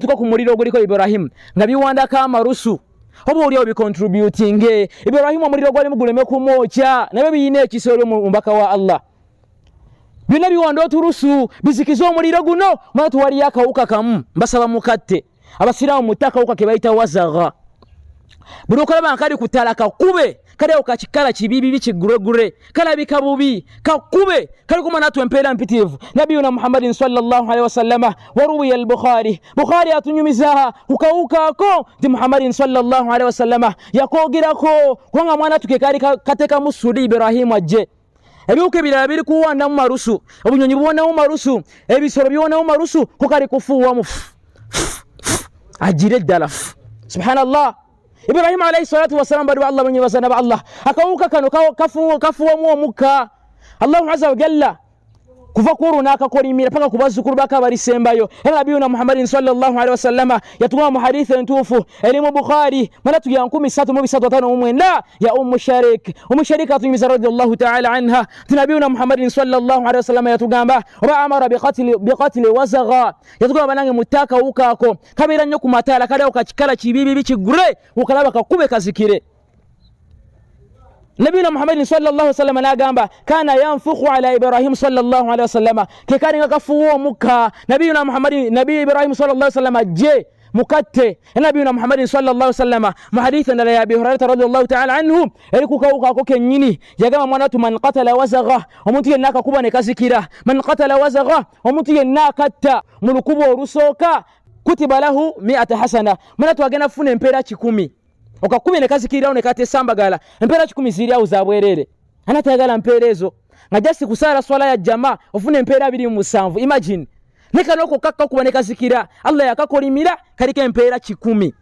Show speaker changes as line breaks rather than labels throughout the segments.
Tuka ku muliro oguliko Ibrahimu nga biwandako amarusu, oba oliawo bicontributinge Ibrahimu omuliro gwalimu guleme kumwokya, nabyo birina ekisa eri omubaka wa Allah. Byonna biwanda oturusu bizikize omuliro guno. Mwana tuwaliyo akawuka kamu, mbasaba mukatte. Abasiraamu mutte akawuka ke bayita wazaga. Buli okalaba nga kali ku ttala, kakube. Kali awo kakikala kibibibi, kiguregure, kalabika bubi, kakube. Kali kuma natu empeera mpitirivu. Nabiyuna Muhammadin sallallahu alaihi wasallama, waruwiya al-Bukhari, Bukhari atunyumiza ku kawuka ako nti Muhammadin sallallahu alaihi wasallama yakogerako, kubanga mwana tuke kali katekamu sudi Ibrahimu ajje. Ebiwuka ebirala biri kuwandamu marusu, obunyonyi buwandamu marusu, ebisolo biwandamu marusu, ko kali kufuuwamu agire eddala. Subhanallah. Ibrahimu alaihi salatu wassalam, bali ba Allah benye ba Allah, akawuka kano kafuwamu omukka. Allahu azza wa jalla kuva ku olwo n'akakolimira paka ku bazzukulu bako abalisembayo. Era nabiyuna Muhammadin sallallahu alaihi wasallama yatugamba mu hadithi entuufu eri mu Bukhari, manatu ya 3359 ya Ummu Sharik. Ummu Sharik atunyumiza radiallahu taala anha ti nabiyuna Muhammadin sallallahu alaihi wasallama yatugamba oba amara biqatli wazaga. Yatugamba, banange mutte akawuka ako, kabeera nnyo ku mataala, kaliawo kakikala kibibibi kigure, okalaba kakube kazikire. Nabiyuna Muhammadin sallallahu wasallama n'agamba kana yanfukhu ala Ibrahimu sallallahu alaihi wasallama, kekalinga kafuwa omukka nabiyuna Muhammadin, nabi Ibrahimu sallallahu wasallama je mukatte. Nabiyuna Muhammadin sallallahu wasallama mu hadithi endala ya Abi Hurairata radiallahu taala anhu eri ku kawuka ako kennyini yagamba, mwanatu, man qatala wazaga, omuntu yenna akakuba ne kazikira, man qatala wazaga, omuntu yenna akatta mu lukuba olusooka, kutiba lahu miata hasana, mwanatu agenda kufuna empeera 100. Okakubye ne kazikirirawo ne katesambagala, empeera 100 ziri awo za bwereere. Ana tayagala mpeera ezo nga just kusaala swala ya jama ofuna empeera 27? Imagine, ne kano oko kakka kuba ne kazikira, Allah yakakolimira, kaliko empeera 100.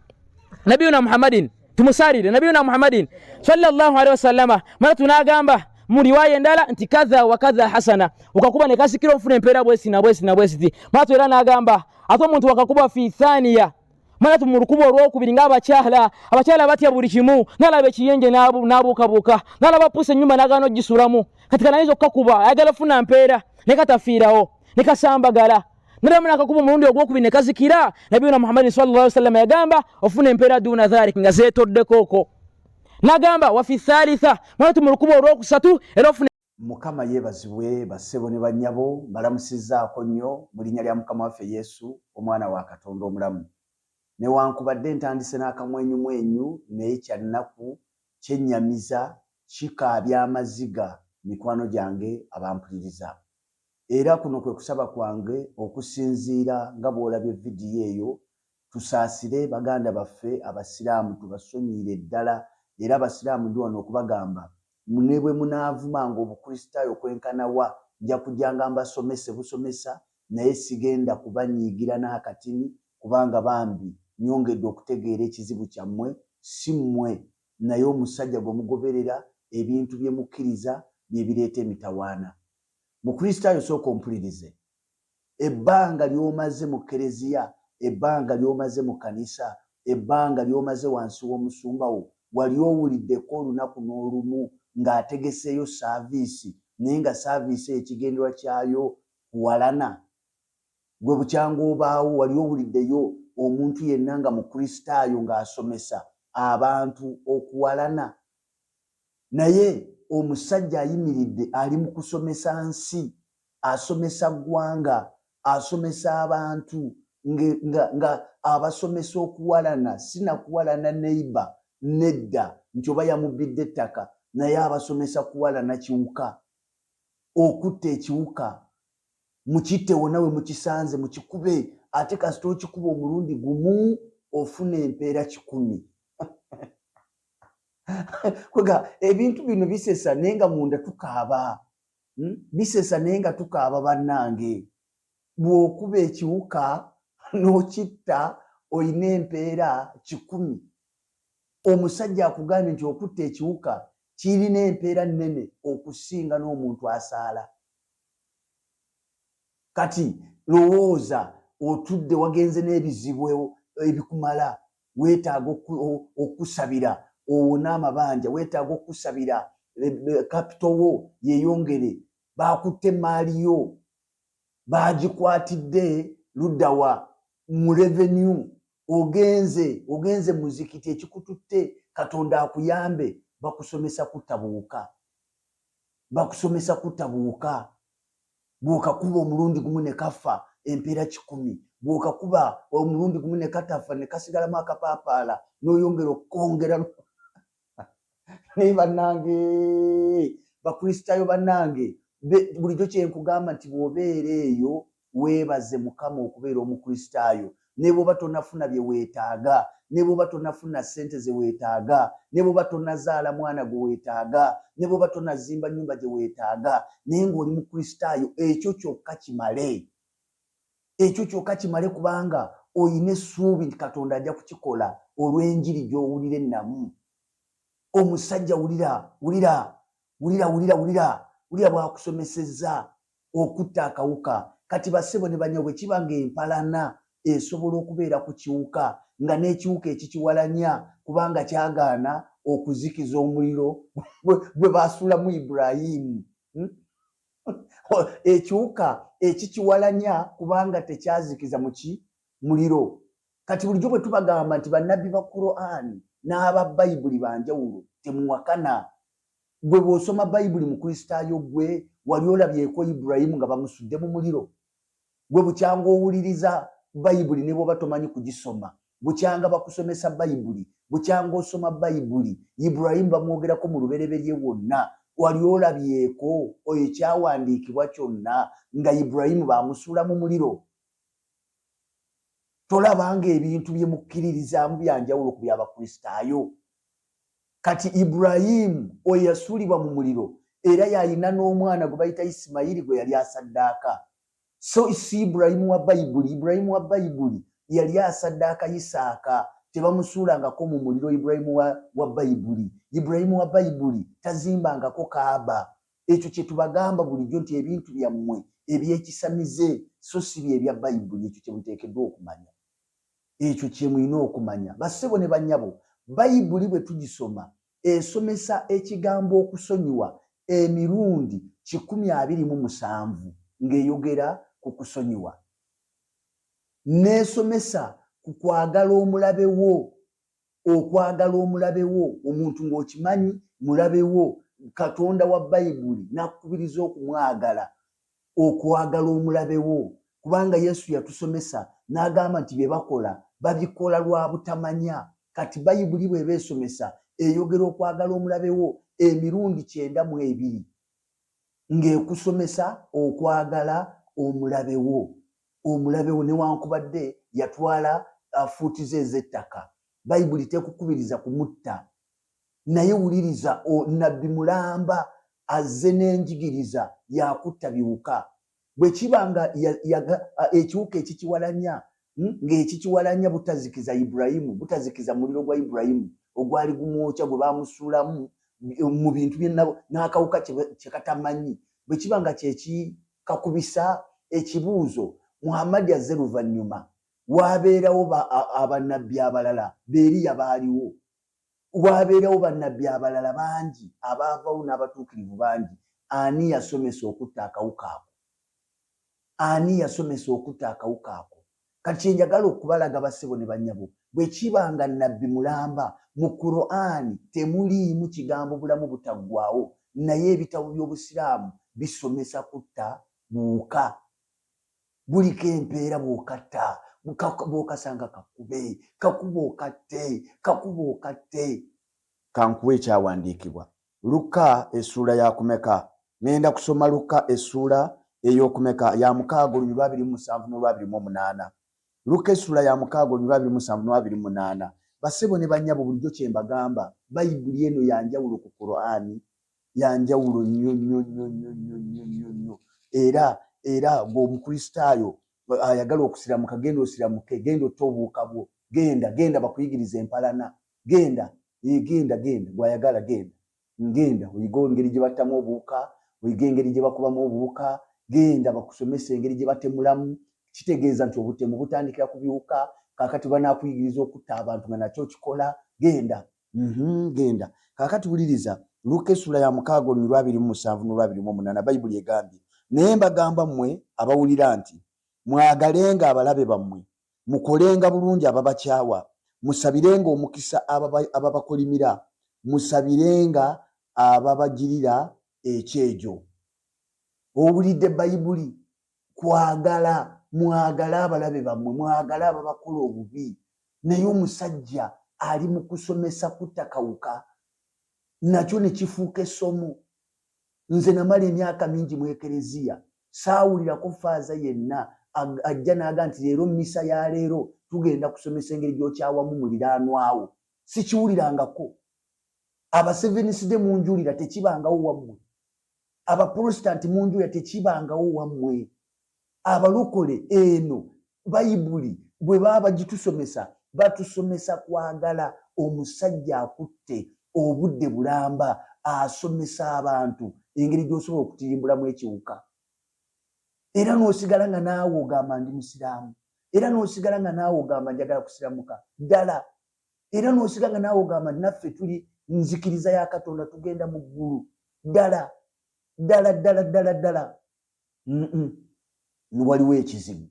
Nabiyuna Muhammadin, tumusalire nabiyuna Muhammadin sallallahu alaihi wasallama, mara tunagamba mu riwaya endala nti kadha wa kadha hasana, okakuba ne kazikira ofuna empeera bwesi na bwesi na bwesiti. Mara era n'agamba ate omuntu wakakuba fi thaniya, mwana mu lukuba olwokubiri, ng'abakyala, abakyala batya buli kimu, nalaba ekiyenje n'abuukabuuka, nalaba pusa ennyumba n'agaana ogisulamu. Kati kanayinza okukakuba ayagala funa mpeera, ne katafiirawo ne kasambagala. Nadamu nakakuba omulundi ogwokubiri ne kazikira, nabiyuna Muhammadin sallallahu alaihi wasallam yagamba ofuna empeera duna dhalik nga zeetoddeko okwo. Nagamba wafi thalitha, mwana mu lukuba olwokusatu era ofuna.
Mukama yeebazibwe. Bassebo ne bannyabo, mbalamusizzaako nnyo mu linnya lya Mukama waffe Yesu, omwana wa Katonda omulamu. Newankubadde ntandise n'akamwenyumwenyu, naye kyannaku, kyennyamiza, kikaabya amaziga, mikwano gyange abampuliriza. Era kuno kwe kusaba kwange okusinziira nga bw'olabye vidiyo eyo, tusaasire baganda baffe abasiraamu, tubasonyiire ddala. Era abasiraamu, ndi wano okubagamba, ne bwe munaavumanga obukristaayo kwenkana wa, nja kujjanga mbasomese busomesa, naye sigenda kubanyiigira n'akatini, kubanga bambi nyongedde okutegeera ekizibu kyammwe si mmwe, naye omusajja gwe mugoberera, ebintu bye mukkiriza bye bireeta emitawaana. Mukristaayo, sooka ompulirize. Ebbanga ly'omaze mu kereziya, ebbanga ly'omaze mu kanisa, ebbanga ly'omaze wansi w'omusumba wo, wali owuliddeko olunaku n'olumu ng'ategeseeyo saaviisi, naye nga saaviisi eyo ekigendererwa kyayo kuwalana? Gwe bukyanga obaawo, wali owuliddeyo omuntu yenna nga mukristaayo ng'asomesa abantu okuwalana? Naye omusajja ayimiridde ali mu kusomesa nsi, asomesa ggwanga, asomesa abantu nga, nga abasomesa okuwalana, si nakuwalana neighbor, nedda, nti oba yamubbidde ettaka, naye abasomesa kuwalana kiwuka, okutta ekiwuka. Mukitte wonna we mukisanze, mukikube, ate kasita okikuba omulundi gumu ofuna empeera 100. Kwega ebintu bino bisesa naye nga munda tukaaba. Bisesa naye nga tukaaba. Bannange, bw'okuba ekiwuka n'okitta olina empeera 100. Omusajja akugambye nti okutta ekiwuka kirina empeera nnene okusinga n'omuntu asaala. Kati lowooza, otudde wagenze n'ebizibu ebikumala, weetaaga okusabira owone amabanja, weetaaga okusabira capital wo yeeyongere, bakutte emaali yo, bagikwatidde luddawa. mu revenue, ogenze ogenze muzikiti, ekikututte Katonda akuyambe, bakusomesa kutta buwuka, bakusomesa kutta buwuka. Bw'okakuba omulundi gumu ne kafa, empeera 100. Bw'okakuba omulundi gumu ne katafa, ne kasigalamu akapaapaala, n'oyongera okukwongera. Naye bannange, Bakristaayo bannange, bulijjo kyenkugamba nti bw'obeera eyo weebaze Mukama okubeera Omukristaayo, ne bw'oba tonafuna bye weetaaga, ne bw'oba tonafuna ssente ze weetaaga, ne bw'oba tonazaala mwana gwe weetaaga, ne bw'oba tonazimba nnyumba gye weetaaga, naye ng'oli Mukristaayo, ekyo kyokka kimale, ekyo kyokka kimale, kubanga olina essuubi nti Katonda ajja kukikola olw'enjiri gy'owulira ennamu. Omusajja, wulira, wulira, wulira, wulira, wulira, wulira bw'akusomesezza okutta akawuka. Kati bassebo ne bannyabo, bwe kiba ng'empalana esobola okubeera ku kiwuka, nga n'ekiwuka ekikiwalanya kubanga kyagaana okuzikiza omuliro gwe baasuulamu Ibulayimu, ekiwuka ekikiwalanya kubanga tekyazikiza muki muliro. Kati bulijjo bwe tubagamba nti bannabbi ba Quran n'aba Bayibuli banjawulo, temuwakana. Gwe bw'osoma Bayibuli, Mukristaayo gwe, wali olabyeko Ibulayimu nga bamusudde mu muliro? Gwe bukyanga owuliriza Bayibuli, ne bw'oba tomanyi kugisoma, bukyanga bakusomesa Bayibuli, bukyanga osoma Bayibuli, Ibulayimu bamwogerako mu Lubereberye wonna, wali olabyeko ekyawandiikibwa kyonna nga Ibulayimu bamusuula mu muliro? Tolaba ng'ebintu bye mukkiririzaamu bya njawulo ku by'Abakristaayo? Kati Ibulayimu oyo yasuulibwa mu muliro, era yalina n'omwana gwe bayita Isimayiri gwe yali asaddaaka. So si Ibulayimu wa Bayibuli. Ibulayimu wa Bayibuli yali asaddaaka Isaaka, tebamusuulangako mu muliro. Ibulayimu wa Bayibuli, Ibulayimu wa Bayibuli tazimbangako Kaaba. Ekyo kye tubagamba bulijjo nti ebintu byammwe eby'ekisamize so si bye bya Bayibuli. Ekyo kye muteekeddwa okumanya, ekyo kye mulina okumanya, bassebo ne bannyabo. Bayibuli bwe tugisoma, esomesa ekigambo okusonyiwa emirundi 127 ng'eyogera ku kusonyiwa, n'esomesa ku kwagala omulabe wo, okwagala omulabe wo, omuntu ng'okimanyi mulabe wo. Katonda wa Bayibuli n'akukubiriza okumwagala, okwagala omulabe wo, kubanga Yesu yatusomesa n'agamba nti bye bakola babikola lwa butamanya. Kati Bayibuli bw'eba esomesa, eyogera okwagala omulabe wo emirundi 92 ng'ekusomesa okwagala omulabe wo, omulabe wo newankubadde yatwala fuuti ze ez'ettaka. Bayibuli tekukubiriza kumutta, naye wuliriza, nabbi mulamba azze n'enjigiriza yakutta biwuka. Bwe kiba nga ekiwuka ekikiwalanya, ng'ekikiwalanya butazikiza Ibulayimu, butazikiza muliro gwa Ibulayimu ogwali gumwokya gwe bamusuulamu mu bintu n'akawuka kye katamanyi, bwe kiba nga kyekikakubisa ekibuuzo, Muhammadi azze luvannyuma, wabeerawo abannabbi abalala, Beeriya baaliwo, wabeerawo bannabbi abalala bangi abaavawo n'abatuukirivu bangi. Ani yasomesa okutta akawuka ako? Ani yasomesa okutta akawuka ako? Kati kyenjagala okubalaga, bassebo ne bannyabo, bwe kiba nga nabbi mulamba, mu Qur'ani temuliimu kigambo bulamu butaggwawo, naye ebitabo by'Obusiraamu bisomesa kutta buwuka, buliko empeera bw'okatta, bw'okasanga kakube, kakuba okatte, kakuba okatte. Kankuwa ekyawandiikibwa Luka essuula yakumeka? Ŋŋenda kusoma Luka essuula ey'okumeka? Ya 6, olunyiriri lwa 27 n'olwa 28. Luka essuula ya 6, olunyiriri lwa 27 n'olwa 28. Bassebo ne bannyabo, bulijjo kye mbagamba, Bayibuli eno ya njawulo ku Qur'ani, ya njawulo nnyo nnyo nnyo nnyo nnyo nnyo nnyo nnyo. Era gwe Omukristaayo ayagala okusiramuka, genda osiramuke, genda otte obuwuka bwo, genda, genda bakuyigiriza empalana, genda, genda, genda, gwayagala genda, genda oyige engeri gye battamu obuwuka, oyige engeri gye bakubamu obuwuka, genda bakusomesa engeri gye batemulamu. Kitegeeza nti obutemu butandikira ku biwuka. Kaakati banaakuyigiriza okutta abantu nga nakyo okikola. Genda, genda. Kaakati wuliriza Luka essula ya 6, olunyiriri lwa 27 n'olwa 28. Bayibuli egambye, "Naye mbagamba mmwe abawulira nti mwagalenga abalabe bammwe, Mukolenga bulungi ababakyawa, musabirenga omukisa ababakolimira, musabirenga ababagirira ekyejo. Owulidde Bayibuli? Kwagala, mwagale abalabe bammwe, mwagale ababakola obubi. Naye omusajja ali mu kusomesa kutta kawuka, nakyo ne kifuuka essomo. Nze namala emyaka mingi mu Ekereziya, saawulirako faaza yenna ajja n'aga nti leero mmisa ya leero tugenda kusomesa engeri gy'okyawamu muliraanwa wo. Sikiwulirangako. Abaseveniside munjulira, tekibangawo wammwe. Abaprotestanti munjulira, tekibangawo wammwe. Abalokole eno Bayibuli bwe baba bagitusomesa, batusomesa kwagala. Omusajja akutte obudde bulamba asomesa abantu engeri gy'osobola okutirimbulamu ekiwuka, era n'osigala nga naawe ogamba ndi musiraamu, era n'osigala nga naawe ogamba njagala kusiramuka ddala, era n'osigala nga naawe ogamba naffe tuli nzikiriza ya Katonda, tugenda mu ggulu ddala ddala ddala ddala ddala. Waliwo ekizibu,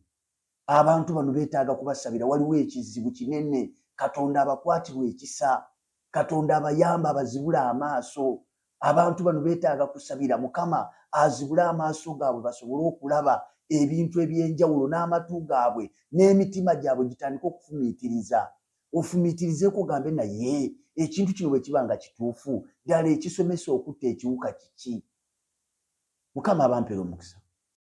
abantu bano beetaaga kubasabira. Waliwo ekizibu kinene. Katonda abakwatirwa ekisa, Katonda abayamba, abazibule amaaso. Abantu bano beetaaga kusabira, Mukama azibule amaaso gaabwe basobole okulaba ebintu eby'enjawulo, n'amatu gaabwe n'emitima gyabwe gitandike okufumiitiriza. Ofumiitirizeeko ogambe, naye ekintu kino bwe kiba nga kituufu ddala, ekisomesa okutta ekiwuka kiki? Mukama abampera omukisa.